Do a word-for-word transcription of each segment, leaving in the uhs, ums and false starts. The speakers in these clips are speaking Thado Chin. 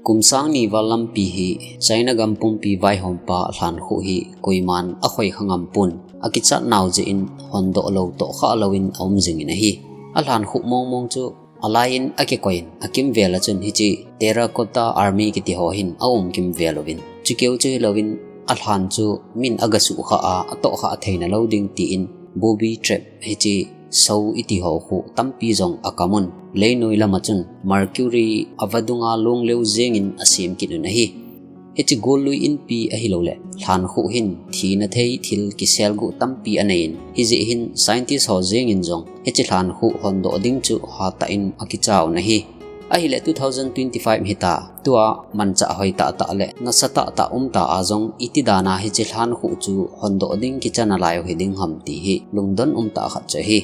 Kum sang ni val lampi hi China gam pumpi vaihompa lhankhuh hi koiman akhoi kha ngam pon, akichat nau jeh in hondoh lou toh kha louvin aum jingin ahi. Alhankhuh mongmong chu alai in akikoi in, akimvel a chun hiche Terracotta Army kiti ho hin aum kimvel uvin, chukeu chu hilouvin alhan chu min agasuh kha a, atoh kha theina lou ding tin booby trap hiche sou iti ho khu tampi jong akam un, leinoi lama chun mercury avadunga long leu jengin asem kit un ahi. Hiche gollui inpi ahilouleh lhankhuh hin thina thei thil kiselguh tampi anei in, hijeh hin scientist ho jengin jong hiche lhankhuh hondoh ding chu hatah in akicha un ahi. Ahileh two thousand twenty-five hita, tua manchah hoi tahtah le nasa tahtah um ta a jong iti dan a hiche lhankhuh chu hondoh ding kicha nalai u hiding ham ti hi lungdon um tah khat chu ahi.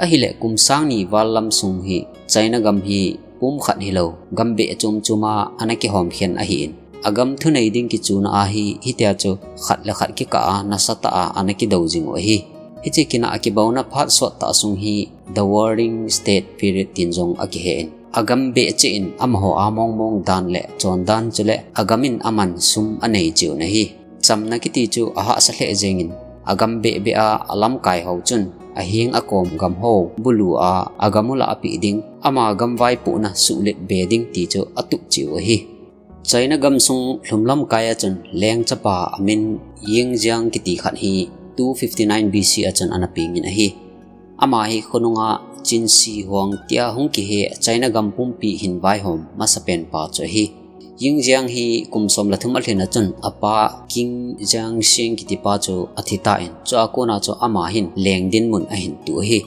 Ahileh kum sang ni val lam sung hi China gam hi pum khat hilou, gam beh chom chom a ana kihom khen ahin, agam thunei ding kichuna a hi hitia chu khat le khat kikah a nasa tah a ana kidou jing u ahi. Hiche kinah a kibouna phat sot tah sung hi The Warring State Period tin jong akihen, agam beh cheh in amaho a mongmong dan le chondan chule agam in aman sum anei cheh un ahi. Chamna kiti chu ahahsa lheh jengin, agam beh beh a alamkai ho chun aheng akom gam ho bulu a agam u lah a peh ding, ama gam vaipohna suhlet be ding ti chu atup cheh u ahi. China gam sung lhum lamkai a chun leng chapa amin Ying Jiang kiti khat hi two fifty-nine B C a chun ana peng in ahi. Ama hi khonunga Qin Shi Huang tia hung kihe China gam pumpi hin vaihom masapen pa chu ahi. Ying Jiang hi kum som le thum alhin a chun apa Qin Jiang Sheng kiti pa chu athi tan, chua kona chu ama hin leng dinmun ahin tu ahi.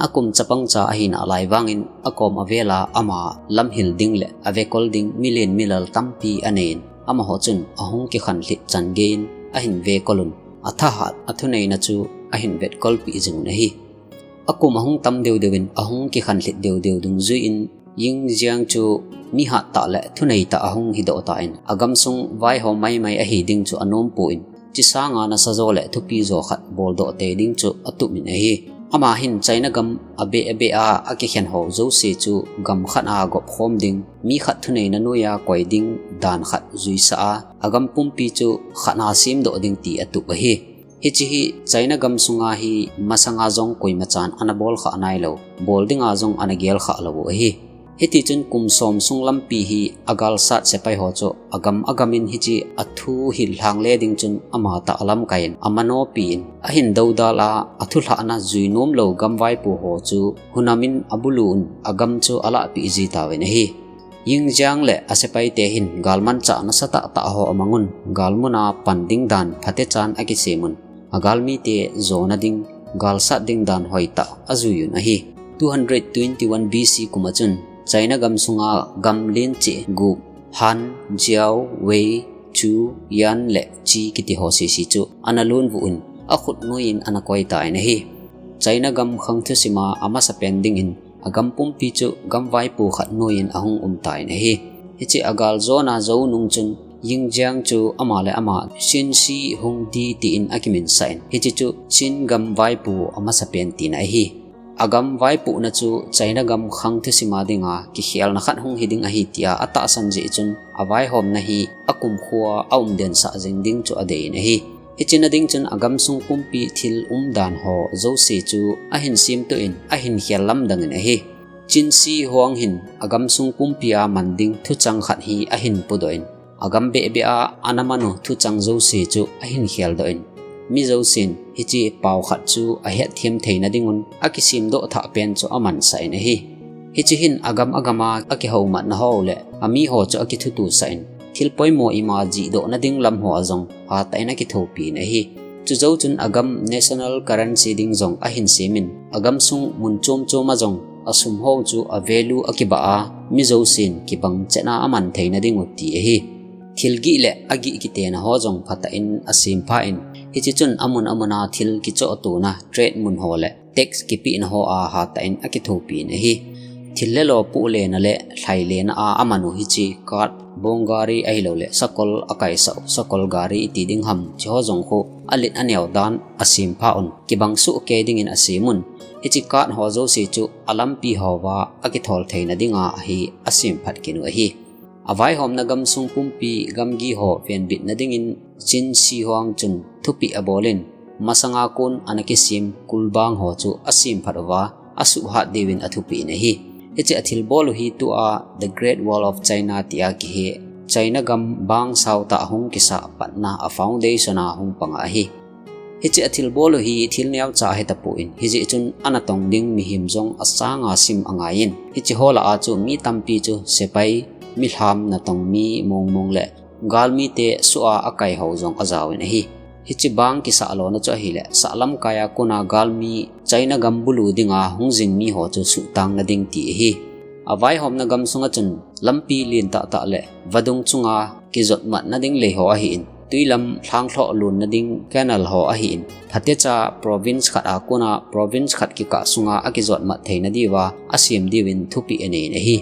Akum chapang cha ahi nalai vangin akom avel a ama lamhil ding le avekol ding milen milal tampi anei in, amaho chun ahung kikhanlhit chan gei in ahin vekol un, athahat athuneina chu ahin vetkolpi jing un ahi. Akum ahung tam deu deu in, ahung kikhanlhit deu deu dungjui in, Ying Jiang chu mi hattah le thunei tah ahung hidoh tan, agam sung vaihom maimai ahi ding chu anom pon, chisanga nasa jo le thupi jo khat boldoh tei ding chu atup in ahi. Ama hin China gam abeh abeh a akikhen ho jouse chu gam khat a gop khom ding, mi khat thuneina noiya koi ding dan khat juisah a, agam pumpi chu khat a semdoh ding ti atup ahi. Hiche hi China gam sunga hi masanga jong koima chan ana bol kha nailou, bol dinga jong ana gel kha lou u ahi. Hiti chun kum som sung lampi hi agalsat sepai ho chu agam agam in hiche athu hil lhang le ding chun ama tah alamkai in amanopi in, ahin dodal a, athu lhahna jui nom lou gam vaipo ho chu hunam in abulu un agam chu alahpeh ji tauvin ahi. Ying Jiang le asepai te hin galmanchah nasa tahtah ho amang un, galmun a pan ding dan phatechan akisem un, agalmi te jona ding, galsat ding dan hoitah ajui un ahi. Two hundred twenty-one B C kum a chun China gam sunga gam len cheh gup Han, Jiao, Wei, Chu, Yan le Qi kiti ho sese chu ana lonvu un, akhut noi in ana koi tan ahi. China gam khang thusim a amasapen dingin agam pumpi chu gam vaipo khat noi in ahung um tan ahi. Hiche agal jona jou nung chun Ying Jiang chu ama le ama Qin Shi Huangdi tin akimin sah in, hiche chu Qin gam vaipo amasapen tina ahi. Agam vaipohna chu China gam khang thusim a dinga kikhelna khat hung hiding ahi tia atahsan jeh chun, avaihomna hi akumkhoa aumden sah jing ding chu adei in ahi. Hiche na ding chun agam sung pumpi thil umdan ho jouse chu ahin semtoh in, ahin khel lamdang in ahi. Qin Shi Huang hin agam sung pumpi a man ding thuchang khat hi ahin pudoh in, agam beh beh a ana man u thuchang jouse chu ahin kheldoh in, mi jousen hiche pao khat chu ahetthem theina ding un akisemdoh thah pen chu amansah in ahi. Hiche hin agam agam a akihoumatna ho le ami ho chu akithutup sah in, thil poimo ima jihdohna ding lam ho a jong hatah in akithopi in ahi. Chujou chun agam national currency ding jong ahin sem in, agam sung mun chom chom a jong asum ho chu a value akibah a, mi jousen kibang chet a aman theina ding u ti ahi. Thil gih le agih kitena ho jong phatah in asempha in, hiche chun amun amun a thil kichohtona trade mun ho le tax kipehna ho a hatah in akithopi in ahi. Thil le lo pohlena le lhailena a aman u hiche cart, bong gari ahilou le sakol akaisah u, sakol gari iti ding ham, hiche ho jong khu alet aneo dan asempha un, kibang soh kei dingin asem un, hiche cart ho jouse chu alampi hoa akithol theina dinga hi asemphat kit u ahi. Avaihomna gamsung pumpi gamgi ho venbitna dingin Qin Shi Huang chun thupeh abolin, masanga kon ana kisem kulbang ho chu asem phat uva, asuhhat diuvin athupeh in ahi. Hiche athilbol u hi tua The Great Wall of China tia kihe, China gam bang sautah hung kisah patna a foundation a hung panga ahi. Hiche athilbol u hi thil neocha ahi tapon, hijeh chun ana tong ding mihem jong asanga sim angaiyin, hiche ho lah a chu mi tampi chu sepai, milham natong mi mongmong le galmite suh a akai ho jong ajaovin ahi. Hiche bang kisah lona chu ahile, sahlamkai a kona galmi China gam bulu dinga hung jing mi ho chu suhtangna ding ti ahi. Avaihomna gamsunga chun lampi lentah tah le vadung chunga kijotmatna ding lei ho ahin, twilam lhanglhoh lonna ding canal ho ahin, phatecha province khat a kona province khat kikah sunga akijotmat theina diuva asem diuvin thupeh aneiyin ahi.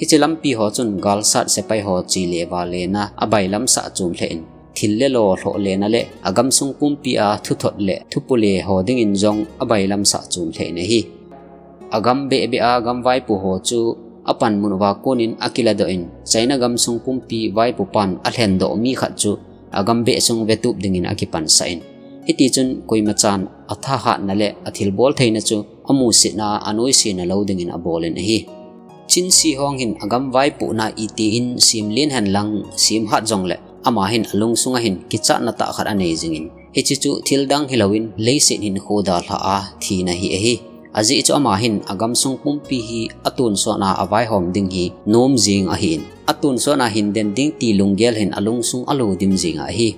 Hiche lampi ho chun galsat sepai ho chele valena abailamsah chom lheh in, thil le lo lhoh lena le agamsung pumpi a thuthot le thupule ho dingin jong abailamsah chom lheh in ahi. Agam behbeh a gam vaipo ho chu apanmun uva konin akiladoh in, China gamsung pumpi vaipopan alhendoh mi khat chu agam beh sung vetup dingin akipansah in, hitichun koimachan athahatna le athilbol theina chu amusetna anoisena lou dingin abolin ahi. Qin Shi Huang hin agam vaipohna iti hin semlen henlang, semhat jongle ama hin alungsunga hin kichatna tah khat anei jingin, hiche chu thildang hilouvin leiset hinkho dalha a thina hi ahi. Ajeh chu ama hin agamsung pumpi hi atonsot a avaihom ding hi nom jeng ahin, atonsot a hinden ding ti lunggel hin alungsung alo dim jeng ahi.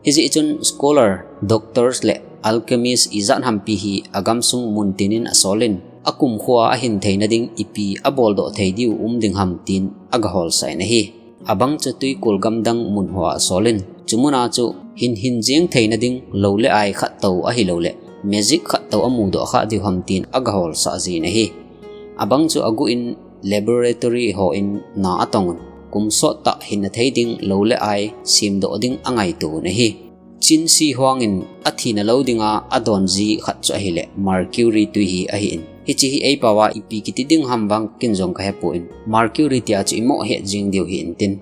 Hijeh chun scholar, doctors le alchemist ijat hampi hi agamsung muntin in asolin, akumkhoa ahin theina ding ipi aboldoh thei diu um ding ham tin agaholsah in ahi. Abang chu twikol gamdang mun hoa asolin, chumuna chu hin hin jeng theina ding lou le ai khat tou ahilouleh magic khat tou amudoh kha diu ham tin agaholsah jin ahi. Abang chu aguh in laboratory hon na atongun, kum sottah hinna thei ding lou le ai semdoh ding angaito un ahi. Qin Shi Huang in athina lou dinga adonji khat chu ahile mercury twi hi ahin, hiche hi eipao a ipi kiti ding ham vang ken jong kahepon, mercury tia chu imoh het jeng diu hi intin.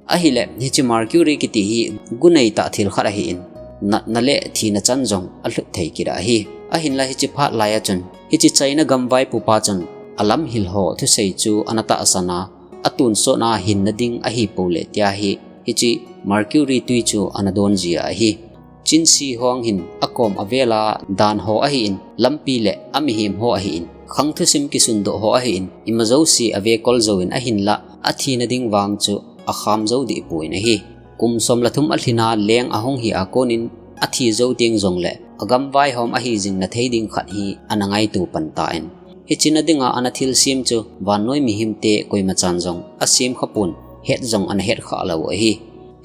Ahile hiche mercury kiti hi gunei tah thil khat ahin, natna le thina chan jong alhut thei kit ahi. Ahinla hiche phat laiya chun hiche China gam vaipopa chun alamhil ho thusei chu ana tahsan a, atonsot a hinna ding ahipou le tia hi hiche mercury twi chu ana donji ahi. Qin Shi Huang hin akom avel a dan ho ahin, lampi le amihem ho ahin, khang thusim kisundoh ho ahin, imajouse avekol jouvin ahinla athina ding vang chu akham jou dehpon ahi. Kum som le thum alhin a leng ahung hi a konin athi jou teng jongle agam vaihom ahi jingna thei ding khat hi ana ngaito pan tan. Hiche na dinga ana thilsem chu vannoi mihemte koimachan jong asem khapon, het jong ana het khalou ahi.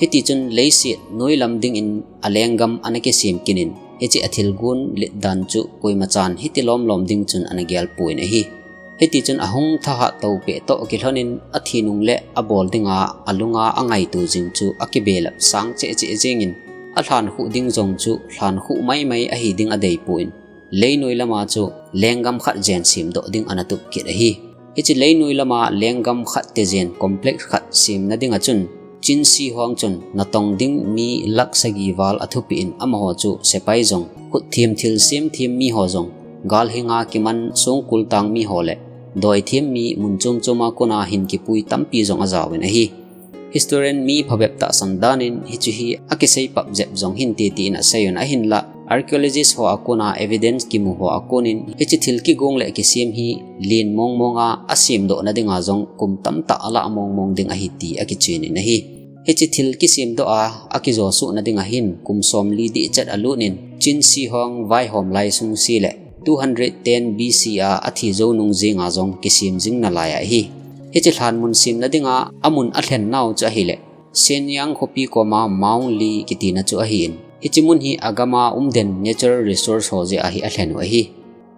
Hitichun leiset noilam dingin alenggam ana kisem kit in, hiche athilgon letdan chu koimachan hiti lomlom ding chun ana gelpon ahi. Hitichun ahung thahat toupeh toh kilhonin athinung le abol dinga alunga angaito jing chu akibelap sang cheh cheh jengin, alhankhuh ding jong chu lhankhuh maimai ahi ding adeipon, leinoi lama chu lenggam khat jen semdoh ding ana tup kit ahi. Hiche leinoi lama lenggam khat tejen complex khat semna dinga chun Qin Shi Huang chun natong ding mi lakh sagi val athupeh in, amaho chu sepai jong, khutthem thilsem them miho jong, galhinga kiman songkul tang miho le doithem mi mun chom choma kona hin kipui tampi jong ajaovin ahi. Historian mi phabep tahsan danin hiche hi akiseipap jep jong hinte tin aseiyun, ahinla archaeologist ho a kona evidence kimu ho a konin hiche thil kigong le kisem hi len mongmonga asemdohna dinga jong kum tamtah alah mongmong ding ahi ti akichenin ahi. Hiche thil kisemdoh a akijosuhna dinga hin kum somli dihchet alutnin Qin Shi Huang vaihom lai sungse le two hundred ten B C a athi jou nung jenga jong kisem jing nalai ahi. Hiche lhanmun semna dinga amun alhennau chu ahile Shenyang khopi koma Mount Li kitina chu ahin, hiche mun hi agama umden natural resource ho jeh a hi alhen u ahi.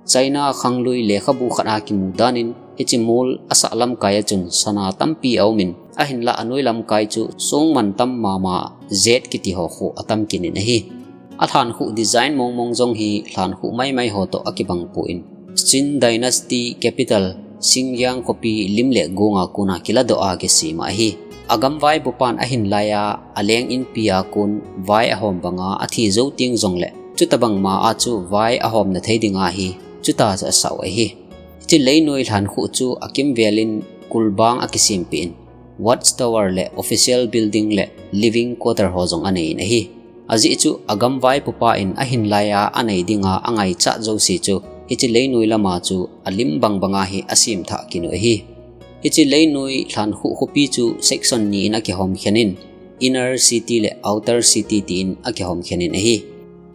China khanglui lekhabu khat a kimu danin hiche mol asah lamkai a chun sana tampi aumin, ahinla anoi lamkai chu songmantam mama jet kiti ho khu atam kit in ahi. Alhankhuh design mongmong jong hi lhankhuh maimai ho toh akibangpon, Qin Dynasty capital Shenyang khopi lim le gonga kona kiladoh a kisem ahi. Agam vaipopan ahin laiya, aleng inpi a kon vai ahom banga athi jou teng jongle, chutabang ma a chu vai ahomna thei dinga hi chuta chu asah u ahi. Hiche leinoi lhankhuh chu akimvelin kulbang akisempeh in, Watchtower le Official Building le Living Quarter ho jong anei in ahi. Ajeh chu agam vaipopa in ahin laiya anei dinga angaichat jouse chu hiche leinoi lama chu alim bang banga hi asemthah kit u ahi. Hiche leinoi lhankhuh khopi chu section ni in akihomkhen in, Inner City le Outer City tin akihomkhen in ahi.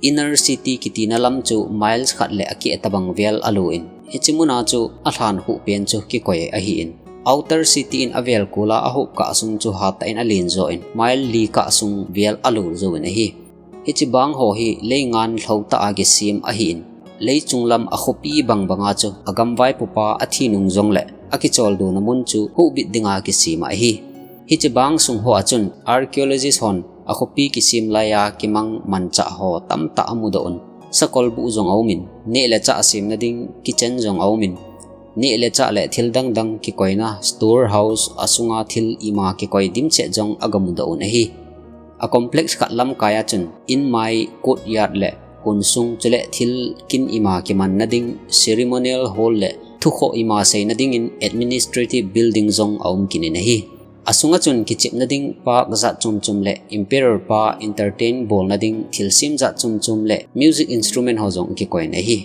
Inner City kitina lam chu miles khat le akeh tabang vel alun, hiche muna chu alhankhuh pen chu kikoi ahin, Outer City in avel kola ahop kah sung chu hatah in alen joh in, mile li kah sung vel alul jouvin ahi. Hiche bang ho hi leingan lhou tah a kisem ahin, leichung lam akhopi bang banga chu agam vaipopa athi nung jongle akicholdo na mun chu huhbit dinga kisem ahi. Hiche bang sung hoa chun archaeologist hon akhopi kisem laiya kimang manchah ho tamtah amudoh un, sakol buh jong aumin, neh le chah semna ding kitchen jong aumin, neh le chah le thil dangdang kikoina storehouse asunga thil ima kikoi dimset jong agamudoh un ahi. A complex khat lamkai a chun, inmai, courtyard le hunsung chule thil kin ima kimanna ding ceremonial hall le thukhoh ima seina dingin administrative building jong aum kit in ahi. Asunga chun kichepna ding park jat chomchom le Emperor pa entertain bolna ding thilsem jat chomchom le music instrument ho jong kikoi in ahi.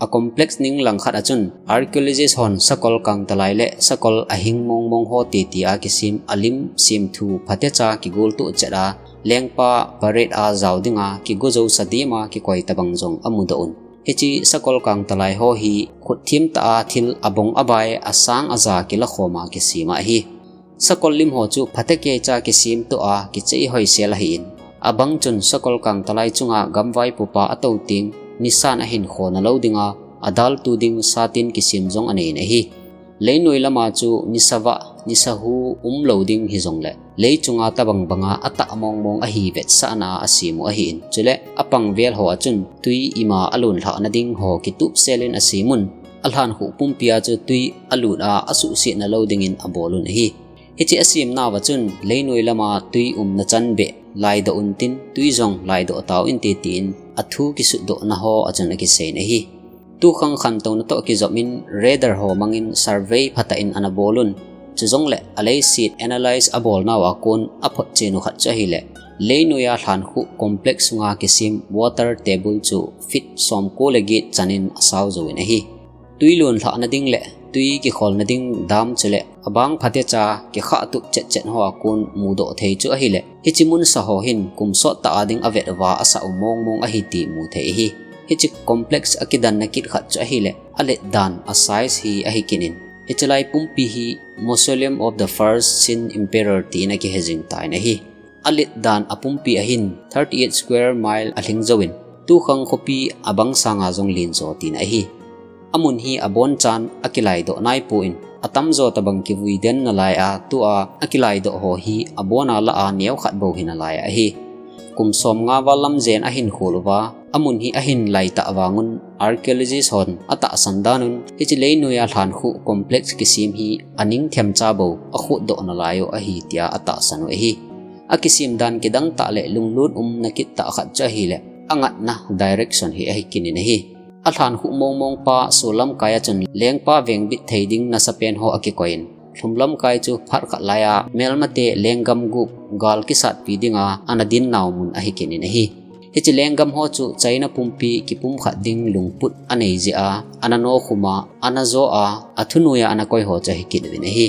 A complex ning langkhat a chun archaeologist hon sakol kangtalai le sakol ahing mongmong ho titi a kisem alim semthu phatecha kigoltoh chet a lengpa parade a jao dinga kigo jousa dima kikoi tabang jong amudoh un. Hiche sakol kangtalai ho hi khut themtah a thil abong abai asang aja kilakhoma kisem ahi. Sakol lim ho chu phatecha kisemtoh a kichei hoisel ahin, abang chun sakol kangtalai chunga gam vaipopa atou teng nisan ahin khona lou dinga adaltu ding satin kisem jong anei in ahi. Leinoi lama chu nisavah nisahu umlou ding hijongle, leichunga tabang banga atah mongmong ahi vetsahna a asem u ahin, chule apang vel ho a chun tui ima alon lhahna ding ho kitupsel in asem un, alhankhuh pumpi a chu tui alut a asuhsetna lou dingin abol un ahi. Hiche asemnauva chun leinoi lama tui umna chan beh laidoh untin, tui jong laidoh tauvinte tin athu kisutdohna ho a chun akisei in ahi. Tukhang khantouna toh kijopin radar ho mangin survey phatah in ana bol un, chujongle aleiset analyze abolnauva kon aphotchen u khat chu ahile, leinoiya lhankhuh complex sunga kisem water table chu feet somko le get chanin asao jouvin ahi. Tui lon lhahna ding le tui kikholna ding dam chule abang phatecha kikhahtup chetchet hoa kon mudoh thei chu ahile, hiche munsa ho hin kum sottah a ding avet uva asah u mongmong ahi ti muthei ahi. Hiche complex akidanna kit khat chu ahile, alet dan a size hi ahi kit in, hiche lai pumpi hi Mausoleum of the First Shin Emperor tin akihe jing tan ahi. Alet dan apumpi ahin thirty-eight square mile alhing jouvin, tukhang khopi abang sanga jong lenjo tina ahi. Amun hi abonchan akilaidoh naipon, atamjo tabang kivui den nalai a, tua akilaidoh ho hi abona lah a neokhat bou hinalai ahi. Kum somnga val lam jen ahin khol uva, amun hi ahin laitah vangun, archaeologist hon atahsan danun, hiche leinoiya lhankhuh complex kisem hi aning themcha bou akhutdoh nalai u ahi tia atahsan u ahi. Akisem dan kidang tah le lunglut umna kit tah khat chu ahile, angatna direction hi ahi kit in ahi. Alhankhuh mongmong pa sul lamkai a chun lengpa vengbit thei ding nasapen ho akikoiyin, lhum lamkai chu phat khat laiya melmate lenggam gup gal kisatpi dinga ana dinnau mun ahi kit in ahi. Hiche lenggam ho chu China pumpi kipumkhat ding lungput anei jeh a, ana nokhum a, ana jo a, athunoiya ana koi ho chu ahi kit uvin ahi.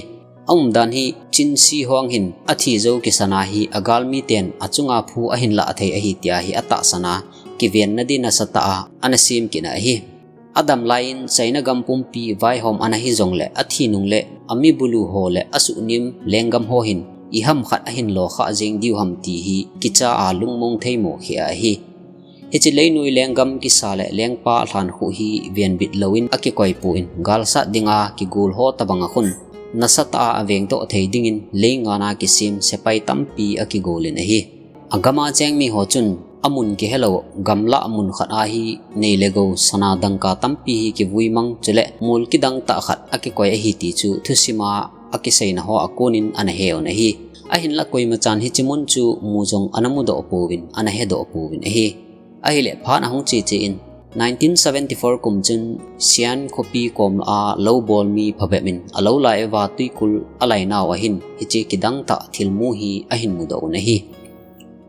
Aumdan hi Qin Shi Huang hin athi jou kisan a hi agalmiten achunga phu ahin lah thei ahi tia hi atahsan a, kivenna ding nasatah a ana sem kit na ahi. Adam laiyin China gam pumpi vaihom ana hijongle, athi nungle ami bulu ho le asuhnem lenggam ho hin iham khat ahin lokhah jeng diu ham ti hi kicha a lungmong theimo kheh ahi. Hiche leinoi lenggam kisa le lengpa lhankhuh hi venbit louvin akikoipon, galsat dinga kigol ho tabang a khun nasatah a avengdoh thei dingin leingana kisem sepai tampi akigolin ahi. Agama cheng miho chun amun kihelou gamlah mun khat a hi nei le gou, sana, dangka tampi hi kivui mang chule mol kidang tah khat akikoi ahi ti chu thusima akiseina ho a konin ana heuvin ahi. Ahinla koima chan hiche mun chu mu jong ana mudoh pouvin, ana hedoh pouvin ahi. Ahile phat ahung che che in, nineteen seventy-four kum chun Sian khopi kom a lou bol mi phabep in alou lai uva tuikul alainau ahin hiche kidang tah thilmu hi ahin mudoh un ahi.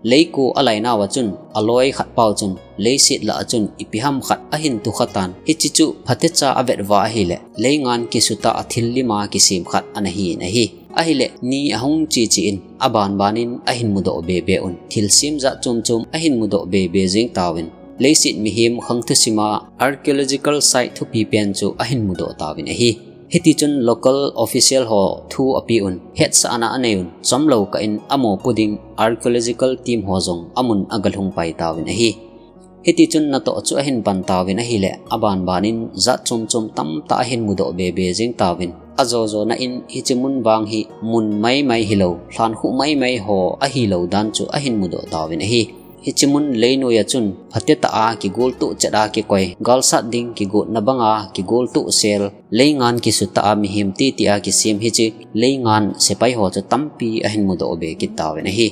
Leiko alainau a chun aloi khat pau chun leiset lah a chun ipi ham khat ahin tukha tan, hiche chu phatecha avet uva ahile leingan kisutah a thil lima kisem khat ana hin ahi. Ahile ni ahung che che in, aban ban in ahin mudoh be be un, thilsem jat chom chom ahin mudoh be be jeng tauvin, leiset mihem khang thusim a archaeological site thupi pen chu ahin mudoh tauvin ahi. Hiti chun local official ho thu ape un, hetsahna anei un, chomlou kah in amopo ding archaeological team ho jong amun aga lhung pai tauvin ahi. Hiti chun natoh chu ahin pan tauvin ahile, aban ban in jat chom chom tamtah ahin mudoh be be jeng tauvin, ajo jo na in hiche mun vang hi mun mai mai hilou, lhankhuh mai mai ho ahilou dan chu ahin mudoh tauvin ahi. Hiche mun leinoi a chun phatetah a kigoltoh chet a kikoi, galsat ding kigotna banga kigoltoh sel, leingan kisutah a mihem titi a kisem hiche leingan sepai ho chu tampi ahin mudoh be kit tauvin ahi.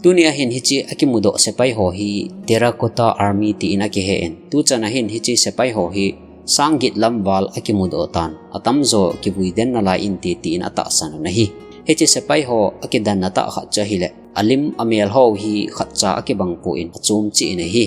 Tuni ahin hiche akimudoh sepai ho hi Terracotta Army tin akihen, tuchan ahin hiche sepai ho hi sang get lam val akimudoh tan, atamjo kivui den nalai inte tin atahsan un ahi. Hiche sepai ho akidanna tah khat chu ahile, alim amel ho hi khatcha akibang pon achom cheh in ahi.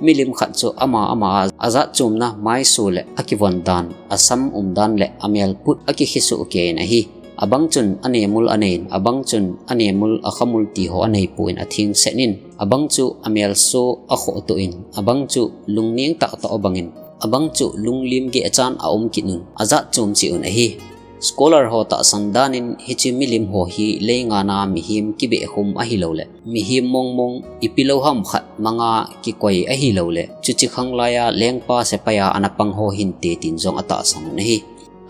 Milim khat chu ama ama a ajat chomna maiso le akivon dan, asam umdan le amel put akikhe soh kei in ahi. Abang chun anemul anei in, abang chun anemul akhamul ti ho anei pon atheng set in, abang chu amel so akhohtoh in, abang chu lungneng tah tah abang in, abang chu lunglim geh chan aum kit un, ajat chom cheh un ahi. Scholar ho tahsan dan in hiche milim ho hi leingan a mihem kibeh khum ahilou le, mihem mong mong ipi lou ham khat manga kikoi ahilou le, chuche khang lai a lengpa sepai a ana pang ho hinte tin jong atahsan un ahi.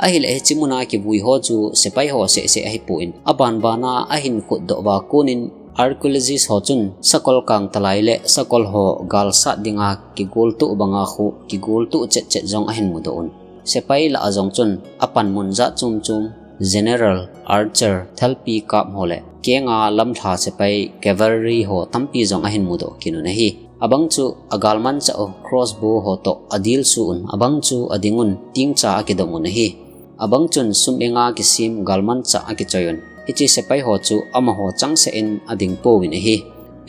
Ahile hiche mun a kivui ho chu sepai ho seh seh ahipon, aban ban a ahin khutdoh uva kon in archaeologist ho chun sakol kangtalai le sakol ho galsat dinga kigoltoh banga khu kigoltoh chet chet jong ahin mudoh un. Sepai lah a jong chun apanmun jat chom chom, general, archer, thalpi kap ho le kenga lamlha sepai cavalry ho tampi jong ahin mudoh kit un ahi. Abang chu agalmanchah u crossbow ho toh adilsu un, abang chu ading un tingcha akidom un ahi. Abang chun sum enga kisem galmanchah akichoi un. Hiche sepai ho chu amaho changseh in ading pouvin ahi.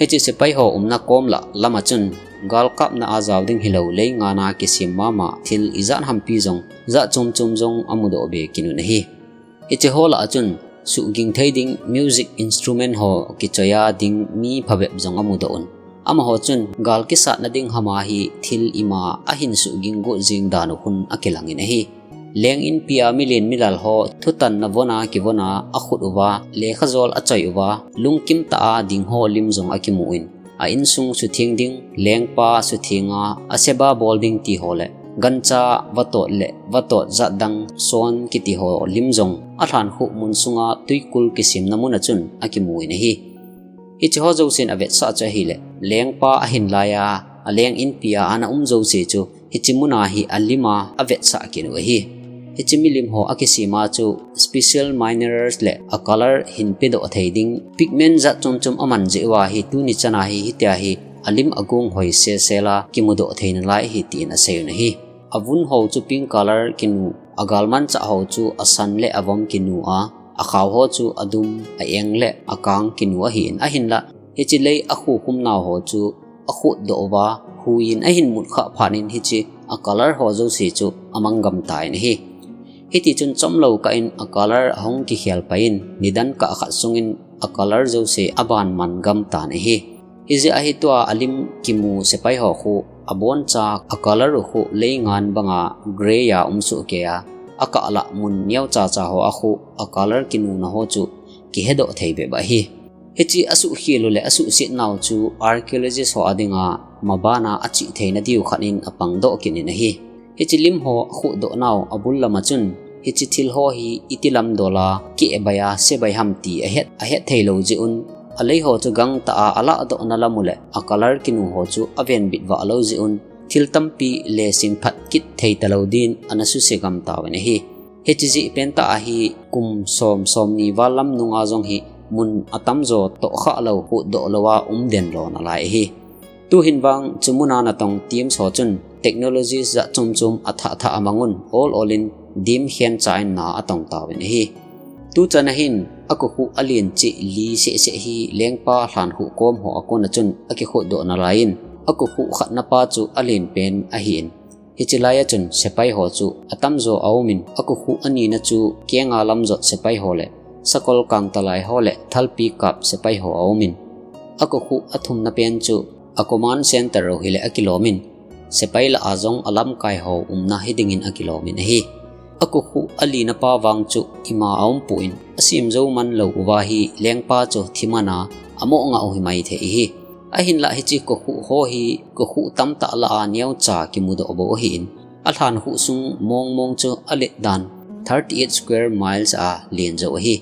Hiche sepai ho umna kom lah lam a chun galkapna a jao ding hilou leingan a kisem mama thil ijat hampi jong jat chom chom jong amudoh be kit un ahi. Hiche ho lah a chun suhging thei ding music instrument ho kichoi a ding mi phabep jong amudoh un. Amaho chun gal kisatna ding hama hi thil ima ahin suhging got jeng dan u khun akilang in ahi. Leng inpi a milen milal ho thutanna von a kivon a akhut uva, lekha jol achoi uva, lungkim tah a ding ho lim jong akimu in, a insung sutheng ding, lengpa sutheng a aseba bol ding ti ho le, gancha vatot le vatot jat dang son kiti ho lim jong alhankhuh mun sunga tuikul kisemna mun a chun akimu in ahi. Hiche ho jousen avetsah chu ahile, lengpa ahin lai a, aleng inpi a ana um jouse chu hiche mun a hi alim a avetsah kit u ahi. Hiche milim ho akisem a chu special minerals le a color hin pedoh thei ding pigment jat chom chom aman jeh uva hi tuni chan a hi hitia hi alim agong hoi sel sel a kimudoh thei nalai ahi tin asei un ahi. Avun ho chu pink color kinu, agalmanchah ho chu asan le avom kinu a, akhao ho chu adum, a-eng le akang kinu ahin, ahinla hiche lei akhukhum nau ho chu akhutdoh uva, hui in ahin mutkhah phat in hiche a color ho jouse chu amang gam tan ahi. Hiti chun chomlou kah in a color ahung kikhel pai in, nidan kah khat sungin a color jouse aban man gam tan ahi. Hijeh a hi tua alim kimu sepai ho khu aboncha a color u khu leingan banga grey a um soh kei a, akah lah mun neocha cha ho a khu a color kinuna ho chu kihedoh thei bep ahi. Hiche asuhkhel u le asuhset nau chu archaeologist ho a dinga maban a achih theina diu khat in apangdoh kit in ahi. Hiche lim ho akhutdoh nau abul lam a chun hiche thil ho hi iti lam dol a kehbai a sebai ham ti ahet, ahet thei lou jeh un, alei ho chu gangtah a alahdohna lam u le a color kinu ho chu avenbit vah lou jeh un, thil tampi lesing phat kit thei talou din ana suse gam tauvin ahi. Hiche jeh pen tah a hi kum som, somni val lam nunga jong hi mun atamjo tohkhah lou, huhdoh lou a um den lou nalai ahi. Tuhin vang chu muna natong teams ho chun technologies jat chom chom athah thah amangun ol ol in dim khen cha in na atong tauvin ahi. Tuchan ahin akokhuh alen cheh li seh seh hi lengpa lhankhuh kom ho akon a chun akikhuhdoh nalai in akokhuh khatna pa chu alen pen ahin. Hichi lai a chun sepai ho chu atamjo aumin akokhuh anina chu kenga lamjot sepai ho le sakol kangtalai ho le thalpi kap sepai ho aumin. Akokhuh athumna pen chu a command center u hile akilomin sepai lah a jong alamkai ho umna hidingin akilomin ahi. Akokhuh alina pa vang chu ima aumpuin asim jou man lou uva hi lengpa chu thimana amoh ngah u himai thei ahi. Ahinlah hichi kokhuh ho hi kokhuh tamtah lah a neocha kimudoh bou ahin, alhankhuh sung mong mong chu alet dan thirty eight square miles a len jou ahi.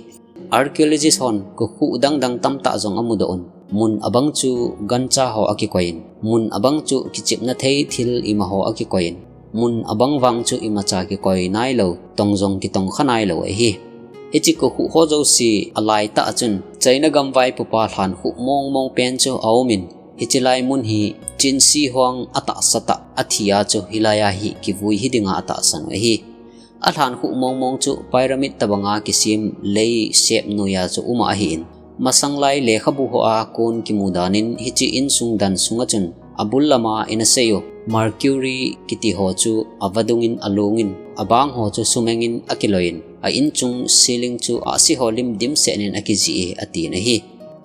Archaeologist hon kokhuh dang dang tamtah jong amudoh un, mun abang chu gancha ho akikoiyin, mun abang chu kichepna thei thil ima ho akikoiyin, mun abang vang chu imacha kikoi nailou, tong jong kitong kha nailou ahi. Hichi kokhuh ho jouse alaitah a chun China gam vaipopa lhankhuh mong mong pen chu aumin, hichi lai mun hi Qin Shi Huang atahsa tah athi a chu hilai a hi kivui hidinga atahsan u ahi. Alhankhuh mong mong chu pyramid tobanga kisem lei sep noiya chu uma ahin, masang lai lekhabu ho a kon kimu danin hichi insung dan sunga chun abul lama ina seiyu Mercury kiti ho chu avadungin alungin abang ho chu sumengin akiloiyin a inchung ceiling chu ahsi ho lim dimset in akijih e atin ahi.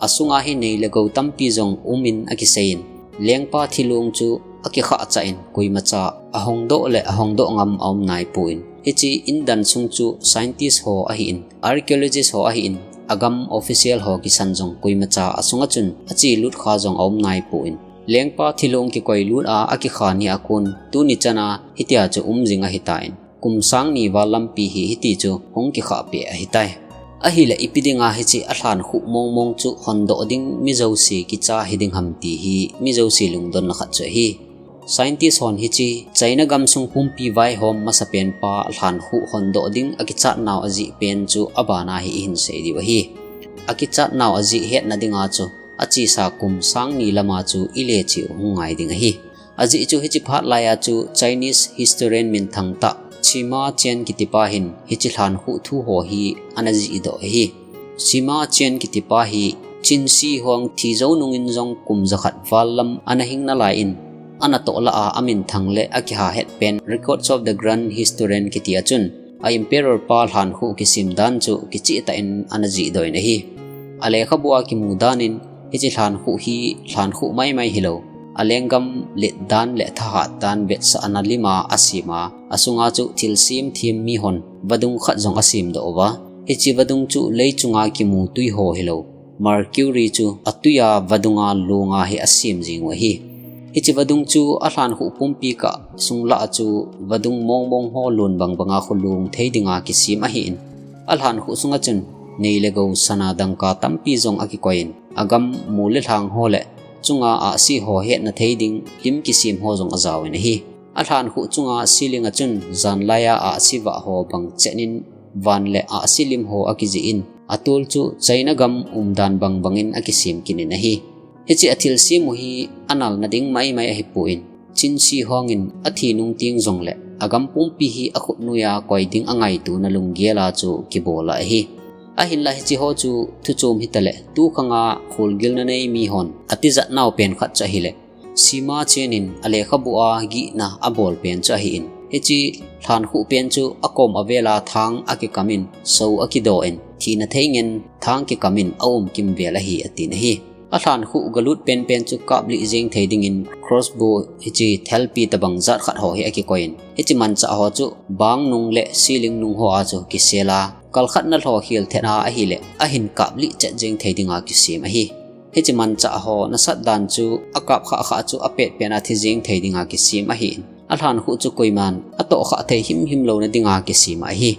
Asunga hi nei le gou tampi jong umin akiseiyin, lengpa thilong chu akikhah chah in koimacha ahongdoh le ahongdoh ngam aum naipon, hichi indan sung chu scientist ho ahin, archaeologist ho ahin, agam official ho kisan jong koimacha asunga chun achelut kha jong aum naipon, lengpa thilong kikoi lut a akikha ni akon tuni chana hitia chu umjing ahitan, kum sang ni val lampi hi hiti chu hung kikhah peh ahitai. Ahile ipi dinga hichi alhankhuh mong mong chu hondoh ding mi jouse kicha hiding ham ti hi mi jouse lungdonna khat chu ahi. Scientist hon hichi China gamsung pumpi vaihom masapen pa lhankhuh hondoh ding akichat nau ajih pen chu abana hi ihin sei diu ahi. Akichat nau ajih hetna dinga chu achesa kum sang ni lama chu ileche u hung ngai ding ahi. Ajeh chu hichi phat laiya chu Chinese historian minthang tah Sima Qian kitipa hin hichi lhankhuh thu ho hi ana jihdoh ahi. Sima Qian kitipa hi Qin Shi Huang thi jou nungin jong kum jakhat val lam ana hing nalaiyin, anatoh lah a aminthang le akiha hetpen Records of the Grand Historian kiti a chun a emperor pa lhankhuh kisim dan chu kichehtah in ana jihdoh in ahi. Alekhabu a kimu danin hichi lhankhuh hi lhankhuh maimai hilou, alenggam let dan le thahat dan vetsahna lima asema, asunga chu thilsem them mihon vadung khat jong asemdoh uva, hichi vadung chu leichunga kimu twi ho hilou, Mercury chu atwiya vadunga lunga hi asem jing u ahi. Hichi vadung chu alhankhuh pumpi kah sunglah a chu vadung mong mong ho lun bang banga kholung thei dinga kisem ahin, alhankhuh sunga chun nei le gou sana dangka tampi jong akikoiyin, agam mu le lhang ho le chunga ahsi ho hetna thei ding lim kisem ho jong ajaovin ahi. Alhankhuh chunga ceiling a chun janlaiya ahsi vah ho bang chenin van le ahsi lim ho akijihin, atol chu China gam umdan bang bangin akisem kinin ahi. Hichi athilsem u hi analna ding maimai ahipon, Qin Shi Huang in athi nung teng jongle agam pumpi hi akhut noiya koi ding angaitona lunggel a chu kibol ahi. Ahinla hichi ho chu thuchom hitale tukhanga kholgilna nei mihon atijat nau pen khat chu ahile, Sima Qian in alekhabu a gihna abol pen chu ahin, hichi lhankhuh pen chu akom avela thang akikamin, sou akidoh in, thina thei ngen thang kikamin aum kimvel ahi atin ahi. Alhankhuh galut penpen chu kaplih jeng thei dingin crossbow hichi thalpi tobang jat khat ho hi akikoiyin, hichi manchah ho chu bang nung le ceiling nung ho a chu kisela, kalkhatna lhokhel thet a ahile ahin kaplih chet jeng thei dinga kisem ahi. Hichi manchah ho nasat dan chu akap khah khah chu apet pen a thi jeng thei dinga kisem ahin, alhankhuh chu koiman atohkhah thei himhim louna dinga kisem ahi.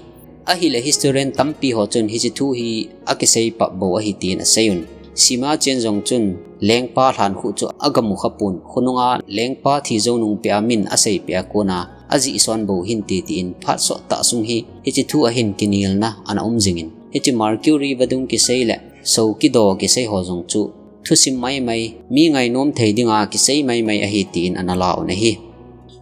Ahile historian tampi ho chun hichi thu hi akisei pap bou ahi tin aseiyun. Sima Qian jong chun lengpa lhankhuh chu agamu khapon, khonunga lengpa thi jou nung peh a min aseipeh a kona ajihson bou hinte tin phat sottah sung hi hichi thu ahin kinelna ana um jingin, hichi Mercury vadung kisei le Sou kido kisei ho jong chu thusim maimai, mi ngainom thei dinga kisei maimai ahi tin ana la un ahi.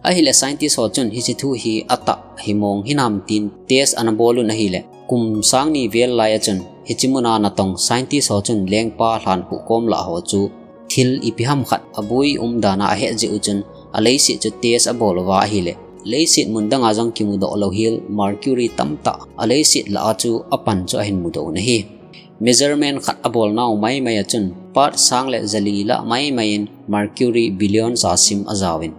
Ahile scientist ho chun hiche thu hi atah himong hinam tin test ana bol un ahile, kum sang ni vel lai a chun hiche muna natong scientist ho chun lengpa lhankhuh kom lah ho chu thil ipi ham khat abui umdan a ahet jeh u chun aleiset chu test abol uva ahile, leiset mun danga jong kimudoh lou hel mercury tamtah aleiset lah a chu apan chu ahin mudoh un ahi. Measurement khat abolnau maimai a chun part sang le jali lah maimai in mercury billion sa sim ajaovin.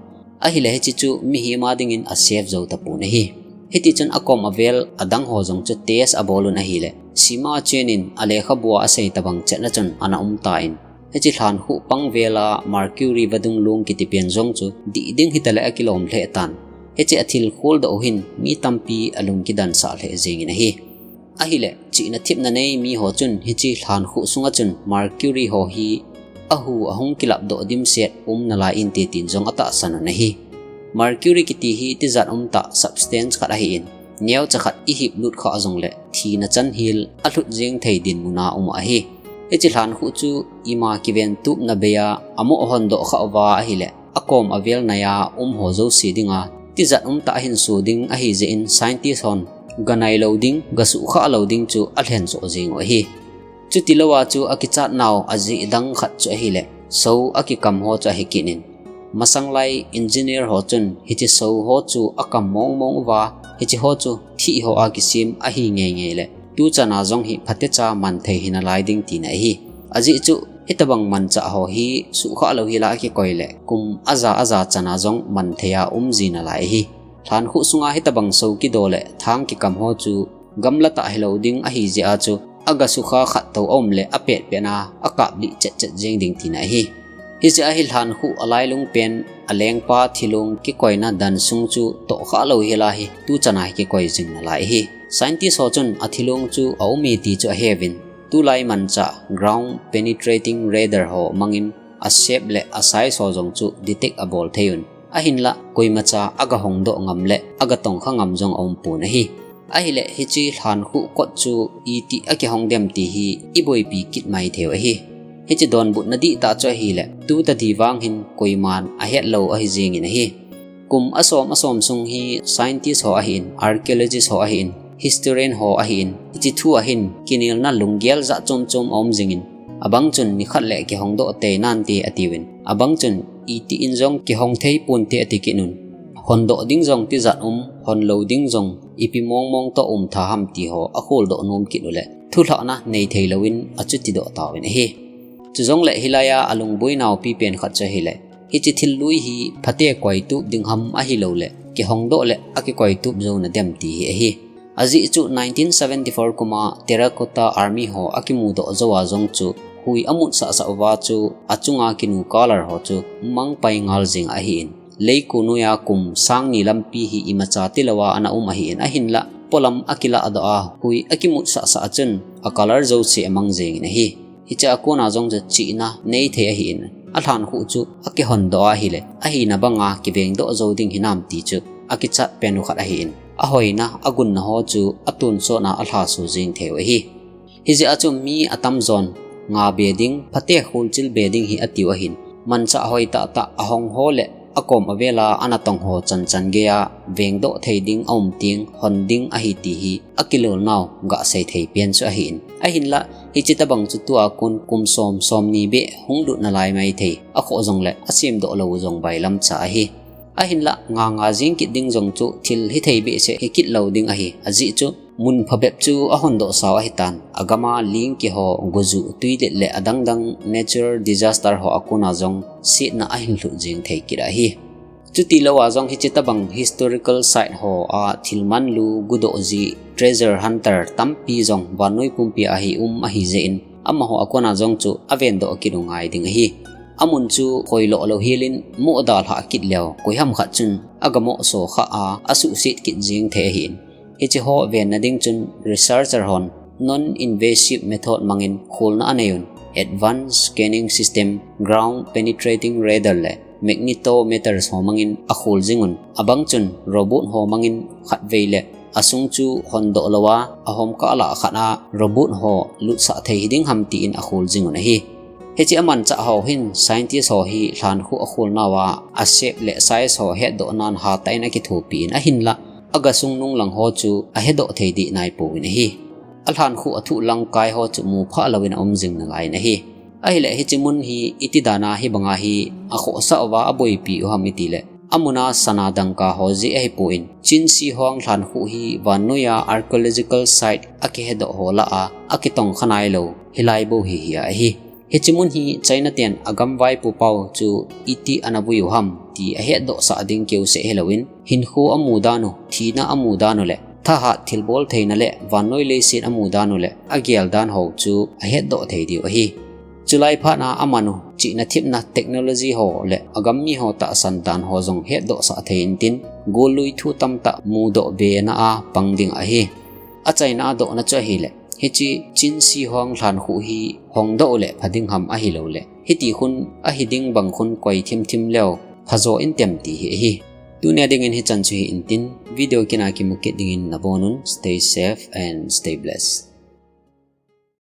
Ahile hiche chu mihem a dingin asafe jou tapon ahi. Hiti chun akom avel adang ho jong chu test abol un ahile, sima chenin alekhabua asei tabang chetna chun ana um tan. Hiche lhankhuh pang vela mercury vadung lung kiti pen jong chu dih ding hitale akilom lheh tan. Hiche athil kholdoh u hin mi tampi alung kidansah lheh jengin ahi. Ahile, chihna thepna nei mi ho chun hiche lhankhuh sunga chun mercury ho hi ahu ahung kilapdoh dimset um nalai inte tin jong atahsan un ahi. Mercury kiti hi tijat umtah substance khat ahin, neocha khat ihip lut khah jongle thina chan hel alhut jeng thei dinmun a um ahi. Hiche lhankhuh chu ima kiventupna bei a amoh hondoh khah uva ahile, akom avel nai a um ho jouse dinga tijat umtah ahin so ding ahi jeh in scientist hon ganai lou ding, gasuhkhah lou ding chu alhen soh jeng u ahi. Chuti lou a chu akichat nau ajeh dang khat chu ahile, sou akikam ho chu ahi kit in. Masang lai engineer ho chun hiche sou ho chu akam mong mong uva, hiche ho chu thih ho a kisem ahi ngei ngei le, tuchan a jong hi phatecha man thei hi nalai ding tina ahi. Ajeh chu, hitabang manchah ho hi suhkhah lou hela akikoi le, kum aja aja chan a jong man thei a um ji nalai ahi. Lhankhuh sunga hitabang sou kido le thang kikam ho chu gamla tah hilou ding ahi jeh a chu, agasukha khat tou aum le apet pet na akap lih chet chet jeng ding tina ahi. Hijeh a hi lhankhuh alailung pen alengpa thilong kikoina dan sung chu tohkhah lou hela hi tuchan a hi kikoi jing nalai ahi. Scientist ho chun athilong chu aum e ti chu aheuvin, tulai manchah ground penetrating radar ho mangin a shape le a size ho jong chu detect abol thei un. Ahinlah koimacha agahong doh ngam le agatongkha ngam jong aum pon ahi. Ahile hiche lhankhuh kot chu itih akihong dem ti hi iboipi kit mai thei u ahi. Hiche donbutna dihtah chu ahile, tutadi vang hin koiman ahet lou ahi jengin ahi. Kum asom asom sung hi scientist ho ahin, archaeologist ho ahin, historian ho ahin, hiche thu a hin kinelna lunggel jat chom chom aum jingin, abang chun nikhat le kihong doh tei nante atiuvin, abang chun itih in jong kihong thei ponte ati kit un. Hondoh ding jong tijat um, honlou ding jong ipi mong mong toh um tha ham ti ho akholdoh nom kit u le, thulhahna nei thei louvin achuti doh tauvin ahi. Chujongle hilai a alungboinau pipen khat chu ahile, hiche thil lui hi phate koitup ding ham ahilou le, kihong doh le akikoitup jouna dem ti hi ahi. Ajeh chu nineteen seventy-four kum a Terracotta Army ho akimudoh jou a jong chu, hui amutsah sah uva chu achunga kinu color ho chu mangpai ngal jeng ahin. Leiko noiya kum sang ni lampi hi imacha tilou a ana um ahin, ahinlah polam akilah doh a, hui akimutsah sah a chun a color jouse amang jengin ahi. Hiche a kona jong chu chihna nei thei ahin, alhankhuh chu akihon doh ahile, ahina banga kiveng doh jou ding hinam ti chu akichat pen u khat ahin, ahoina agunna ho chu atonsot na alhaso jeng thei u ahi. Hijeh a chu mi atamjon nga be ding, phate kholchil be ding hi atiu ahin, manchah hoi tah tah ahong ho le akom avela anatong ho chan chan geiya veng doh thei ding aum teng hon ding ahi ti hi akilolnau gah sei thei pen chu ahin. Ahinlah, hiche tabang chu tua kon kum som, som ni beh hung lut nalai mai thei, akhoh jongle asem doh lou jong bailam cha ahi. Ahinlah, nga nga jing kit ding jong chu thil hithei behseh hi kit lou ding ahi, ajeh chu mun phabep chu ahon doh sau ahitan, agama ling kiho, guju, tuilet le adang dang natural disaster ho akona jong setna ahin lhuh jing thei kit ahi. Chuti lou a jong hiche tabang historical site ho a thil manlu gudoh ji treasure hunter tampi jong vannoi pumpi a hi um ahi jeh in, amaho akona jong chu aven doh kit u ngai ding ahi. Amun chu khoiloh lou helin moh dalhah kit leu, koiham khat chun agamoh so khah a, asuhset kit jing thei ahin. Hiche ho venna ding chun researcher hon non-invasive method mangin kholna anei un, advanced scanning system, ground penetrating radar le magnetometers ho mangin akhol jing un, abang chun robot ho mangin khatvei le asung chu hondoh louva, ahomkah lah khat a robot ho lutsah thei hiding ham tin akhol jing un ahi. Hiche amanchah ho hin scientist ho hi lhankhuh akhol nauva, ashape le size ho hetdoh nan hatah in akithopi in ahinlah, agasung nunglang ho chu ahedoh thei dih naipouvin ahi. Alhankhuh athuh langkai ho chu muphah louvin aum jing nalai in ahi. Ahileh hiche mun hi iti dan a hibanga hi akhohsah uva aboipi u ham itileh, amun a sana dangka ho jeh ahipon, Chin Shi Huang lhankhuh hi vannoi a archaeological site akihedoh ho lah a akitongkha nailou hilai bou hi hi ahi. Hiche mun hi China ten agam vaipo pau chu iti ana vui u ham ti ahetdohsah ding keuseh hilouvin, hinkho amu dan u, thina amu dan u leh thahat thilbol theina leh vannoi leiset amu dan u leh agel dan ho chu ahetdoh thei diu ahi. Chulai phat a aman u chihna thepna technology ho leh agam mi ho tahsan dan ho jong hetdohsah thei intin, gollui thu tamtah mudoh bena a pang ding ahi. Achaina a dohna chu ahileh, hiche Chin Shi Huang lhankhuh hi hongdoh uleh pha ding ham ahilouleh, hiti khun ahiding bang khun koi thimthim leu phajo intem ti hi ahi. Tunia dingin hichan chu hi intin, video kin a kimu kit dingin nabonun, stay safe and stay blessed.